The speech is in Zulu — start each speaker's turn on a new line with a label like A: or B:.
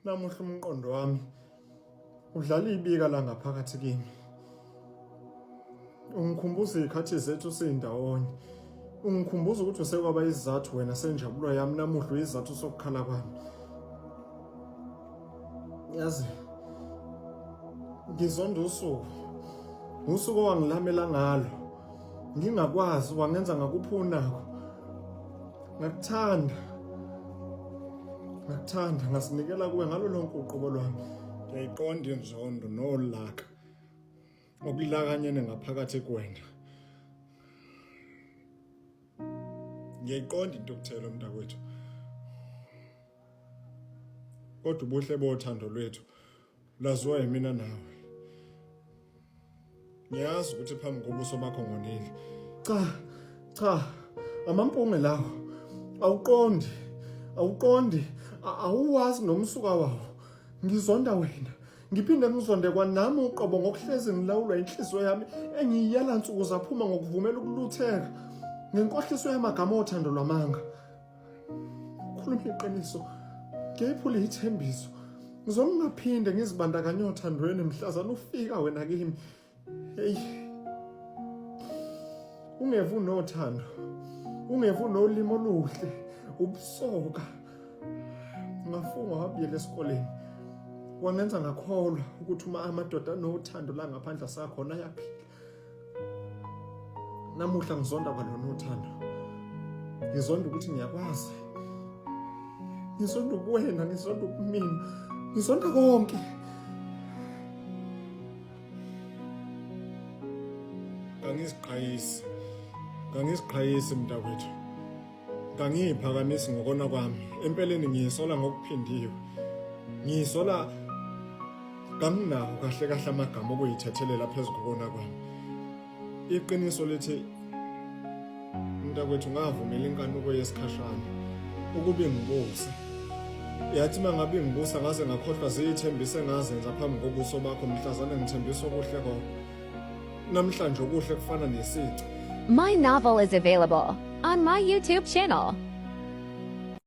A: Namuhla umqondo wami udlala ibika la ngaphakathi kimi. Ungikhumbuza izikhathi zethu sindawonye. Ungikhumbuza ukuthi usekwaba isizathu wena senjabulo yami namuhla uyizathu sokukhala kwami. Yazi ngizonda usuku. Usuku owangilamela ngalo. Ngingakwazi wangenza ngakuphi unako. Ngakuthanda. Ngakuthanda ngasinikela kuwe ngalo lonke uqobo lwami. Ngiyayiqonda inzondo nolaka okulakanyene ngaphakathi kuwena. Ngiyayiqonda intukuthelo mntakwethu. Kodwa ubuhle bothando lwethu laziwa yimina nawe. Ngiyazi ukuthi phambi kobuso bakho ngonile. Cha, cha, amampunge lawo. Awuqondi, awuqondi, awuwazi nomsuka wawo. Ngizonda wena. Ngiphinde ngizonde kwanami uqobo ngokuhlezi ngilawulwa inhliziyo yami engiyiyala nsuku zaphuma ngokuvumela ukulutheka ngenkohliso yamagama othando lwamanga. Khuluma iqiniso. Ngiyayiphula ithembiso. Ngizongingaphinde ngizibandakanye othandweni mhlazana ufika wena kimi. Hey. Ungeva unothando. Ungeva unolimi oluhle. Ubusoka. Ngafunga wabuyela esikoleni. Wangenza ngakholwa ukuthi uma amadoda anothando la ngaphandle asakhona ayaphila. Namuhla ngizonda kwalona uthando. Ngizonda ukuthi ngiyakwazi. Ngizonda ubuwena, ngizonda ubumina. Ngizonda konke. Kangiziqhayisi. Kangiziqhayisi mntakwethu. Kangiyiphakamisi ngokona kwami. Empeleni ngiyisola ngokuphindiwe. Ngiyisola kanginawo kahle kahle amagama okuyithethelela phezu kokona kwami. Iqiniso lithi mntakwethu ngavumela inkanuko yesikhashana ukuba ingibuse. Yathi uma ngabe ingibusa ngaze ngakhohlwa ziyithembise ngazenza phambi kobuso bakho mhlazane ngithembisa okuhle kodwa. Namhlanje okuhle kufana nesici.
B: My novel is available on my YouTube channel.